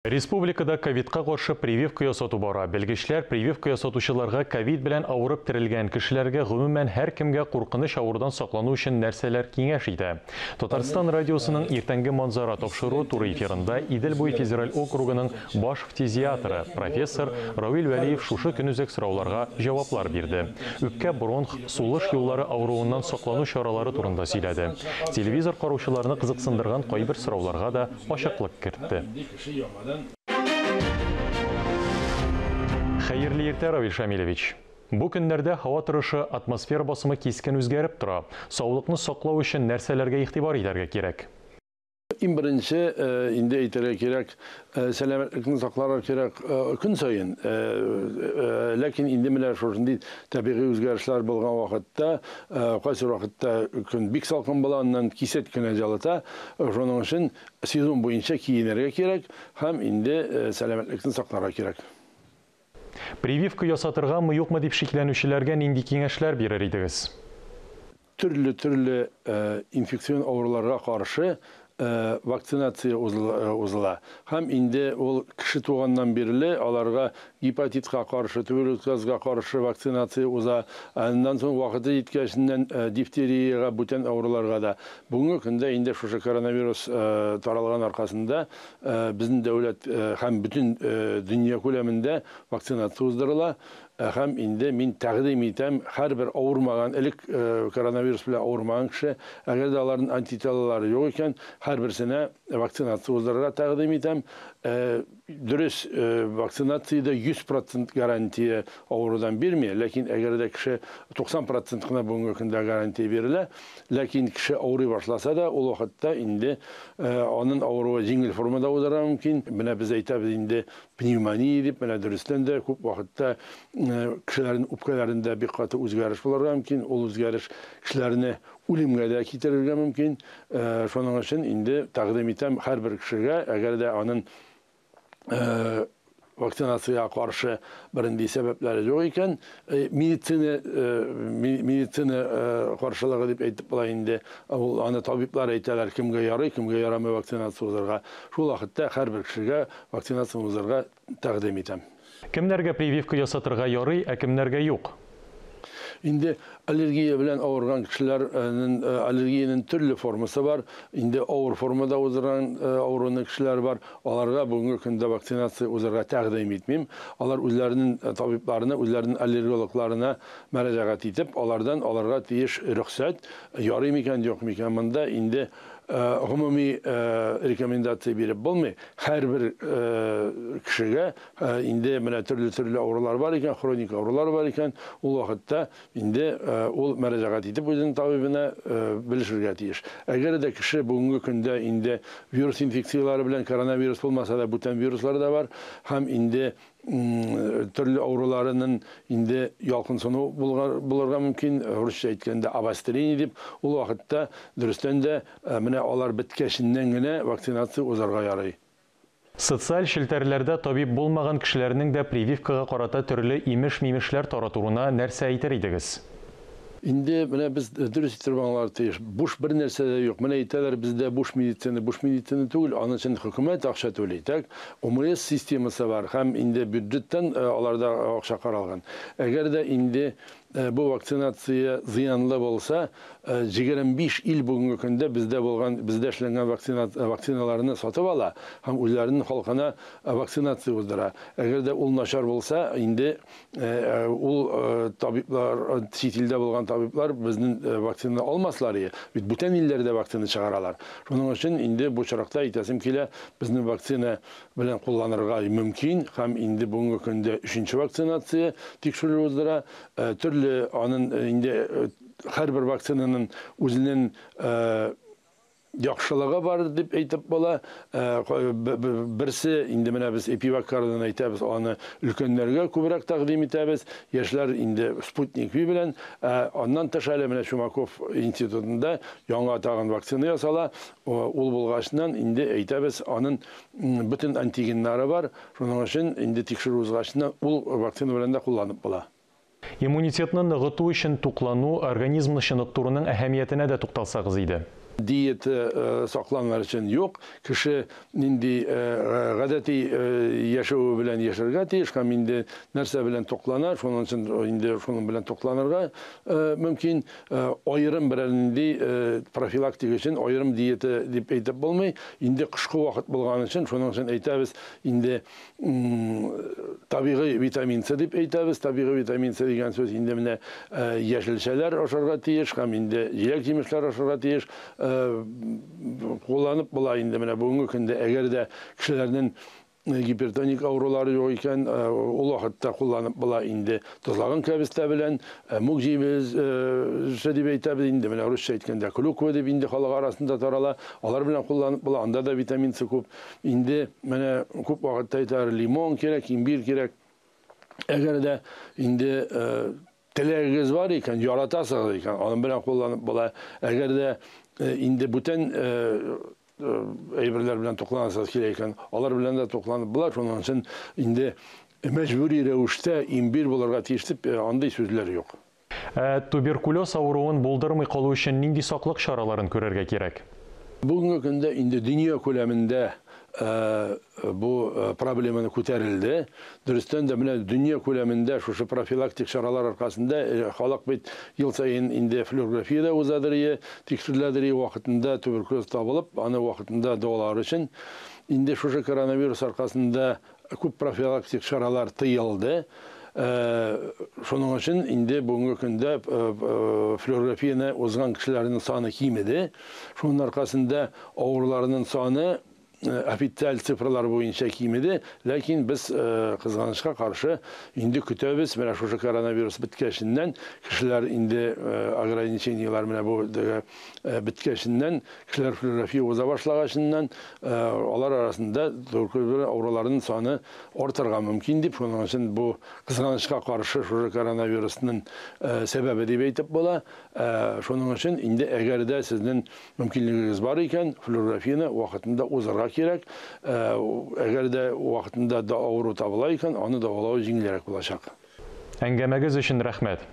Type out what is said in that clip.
Республикада ковидка каршы прививка ясату бара. Белгечләр прививка ясатучыларга, ковид белән авырып терелгән кешеләргә, гомумән һәркемгә куркыныч авырудан саклану өчен нәрсәләр киңәш итә? Татарстан радиосының «Иртәнге манзара» тапшыруы туры эфирында Идел буе федераль округының баш фтизиаторы, профессор Равил Вәлиев шушы көнүзәк сорауларга җаваплар бирде. Үпкә, бронх, сулыш юллары авыруыннан саклану чаралары турында сөйләде. Телевизор караучыларны кызыксындырган кайбер сорауларга да ачыклык кертте. Хәерле иртә, Равил Шамилевич. Бу көннәрдә һава торышы, атмосфера басымы кискен үзгәреп тора. Саулыкны саклау өчен нәрсәләргә игътибар итәргә кирәк? Иң беренче инде әйтергә кирәк, сәламәтлекне сакларга кирәк көн саен. Ләкин инде менә шушындый табигый үзгәрешләр булган вакытта, кайсы вакытта көн бик салкын була, аннан кисәк кенә җылыта. Шуның өчен сезон буенча киенергә кирәк һәм инде сәламәтлекне сакларга кирәк. Прививка ясатыргамы, юкмы дип шикләнүчеләргә нинди киңәшләр бирер идегез? Төрле-төрле инфекцион авыруларга каршы вакцинация узыла. Һәм инде ул кеше туганнан бирле аларга гепатитка каршы, туберкулезга каршы вакцинация уза. Аннан соң вакыты җиткәченнән дифтериягә, бүтән авыруларга да. Бүгенге көндә инде шушы коронавирус таралган аркасында безнең дәүләт һәм бөтен дөнья күләмендә вакцинация уздырыла. Һәм инде мин тәкъдим итәм, һәрбер авырмаган, элек коронавирус белән авырмаган кеше, әгәр дә аларның антителалары юк икән, һәрберсенә вакцинация уздырырга тәкъдим итәм. Дөрес, вакцинациядә 100% гарантия авырудан бирми, ләкин әгәр дә кеше 90% кына бүгенге көндә гарантия бирелә, ләкин кеше авырый башласа да, ул вакытта инде аның авыруы җиңел формада узарга мөмкин. Менә без әйтәбез инде пневмония дип, менә дөрестән дә күп вакытта кешеләрнең үпкәләрендә бик каты үзгәреш булырга мөмкин. Ул үзгәреш кешеләрне үлемгә дә китерергә мөмкин. Шуның өчен инде тәкъдим итәм һәрбер кешегә, әгәр дә аның вакцинациягә каршы бернинди сәбәпләре юк икән, медицина каршылыгы дип әйтеп була инде, ул аны табиблар әйтәләр, кемгә ярый, кемгә ярамый вакцинация узарга. Шул вакытта һәрбер кешегә вакцинация узарга тәкъдим итәм. Кемнәргә прививка ясатырга ярый, ә кемнәргә юк? Инде аллергия белән авырган кешеләрнең, аллергиянең төрле формасы бар. Инде авыр формада уздырган авыруны кешеләр бар. Аларга бүгенге көндә вакцинация узарга тәкъдим итмим. Алар үзләренең табибларына, үзләренең аллергологларына мөрәҗәгать итеп, алардан аларга тиеш рөхсәт ярый микән, юк микән. Монда инде гомуми рекомендация биреп булмый. Һәрбер кешегә инде менә төрле-төрле авырулар бар икән, хроник авырулар бар икән, ул вакытта инде ул мөрәҗәгать итеп үзенең табибына белешергә тиеш. Әгәр дә кеше бүгенге көндә инде вирус инфекцияләре белән, коронавирус булмаса да, бүтән вируслар да бар, һәм инде төрле авыруларының инде ялкынсыну булырга мөмкин, русча әйткәндә обострение дип, ул вакытта дөрестән дә менә алар беткәченнән генә вакцинация узарга ярый. Социаль челтәрләрдә табиб булмаган кешеләрнең дә прививкага карата төрле имеш-мимешләр таратуына нәрсә әйтер идегез? Инде менә без дөрес итеп аңларга тиеш. Буш бер нәрсә дә юк. Менә әйтәләр, бездә буш медицина, буш медицина түгел, аның өчен хөкүмәт акча түли. Так, ОМС системасы бар һәм инде бюджеттан аларда акча каралган. Әгәр дә инде бу вакцинация зыянлы булса, 25 ил бүгенге көндә бездә булган, бездә эшләнгән вакциналарны сатып ала һәм үзләренең халкына вакцинация уздыра. Әгәр дә ул начар булса, инде ул табиблар, чит илдә булган табиблар безнең вакцинаны алмаслар иде. Бит бүтән илләрдә вакцина чыгаралар. Шуның өчен инде бу очракта әйтәсем килә, безнең вакцина белән кулланырга мөмкин һәм инде бүгенге көндә 3нче вакцинация тикшерү уздыра. Төрле аның инде һәрбер вакцинаның үзенең яхшылыгы бар дип әйтеп була. Берсе инде менә без эпиваккардан әйтәбез, аны өлкәннәргә күбрәк тәкъдим итәбез, яшьләр инде Спутник V белән. Аннан тыш әле менә Чумаков институтында яңа тагын вакцина ясала. Ул булгачыннан инде әйтәбез, аның бөтен антигеннары бар. Шуның өчен инде тикшерү узгачыннан ул вакцина белән дә кулланып була. Иммунитетны ныгыту өчен туклану, организмны чыныктыруның әһәмиятенә дә тукталсагыз иде. Диета сакланыр өчен юк. Кеше нинди гадәти яшәве белән яшәргә тиеш һәм инде нәрсә белән туклана, шуның өчен инде шуның белән тукланырга мөмкин. Аерым берәр нинди профилактика өчен аерым диета дип әйтеп булмый. Инде кышкы вакыт булган өчен шуның өчен әйтәбез, инде табигый витамин С дип әйтәбез. Табигый витамин С дигән сүз инде менә яшелчәләр ашарга тиеш һәм инде җиләк-җимешләр ашарга тиеш. Кулланып була инде менә бүгенге көндә, әгәр дә кешеләрнең гипертоник авырулары юк икән, ул вакытта кулланып була инде тозлаган кәбестә белән, мүк җимеше дип әйтәбез инде, менә русча әйткәндә клюква дип инде халык арасында тарала, алар белән кулланып була, анда да витамин С күп. Инде менә күп вакытта әйтәләр, лимон кирәк, имбирь кирәк. Әгәр дә инде теләгегез бар икән, яратасыгыз икән, аның белән кулланып була. Әгәр дә инде бүтән әйберләр белән тукланасыгыз килә икән, алар белән дә тукланып була. Шуның өчен инде мәҗбүри рәвештә имбирь булырга тиеш дип андый сүзләр юк. Ә туберкулез авыруын булдырмый калу өчен нинди саклык чараларын күрергә кирәк? Бүгенге көндә инде дөнья күләмендә бу проблеманы күтәрелде. Дөрестән дә менә дөнья күләмендә шушы профилактик чаралар аркасында халык бит ел саен инде флюорография дә узадыр, тикшереләдер, вакытында туберкулез табылып, аны вакытында дәвалар өчен. Инде шушы коронавирус аркасында күп профилактик чаралар тыелды. Шуның өчен инде бүгенге көндә флюорографияне узган кешеләрнең саны кимеде. Шуның аркасында авыруларның саны официаль цифрлар буенча кимеде, ләкин без кызганычка каршы инде көтәбез, менә шушы коронавирус беткәченнән кешеләр инде ограничениеләр менә бу беткәченнән кешеләр флюорография уза башлагачыннан алар арасында туберкулез авыруларының саны артырга мөмкин дип, шуның өчен бу кызганычка каршы шушы коронавирусның сәбәбе дип әйтеп була. Шуның өчен инде әгәр дә сезнең мөмкинлегегез бар икән, флюорографияне вакытында узарга кирәк. Әгәр дә вакытында да авыру табыла икән, аны дәвалау җиңелрәк булачак. Әңгәмәгез өчен рәхмәт.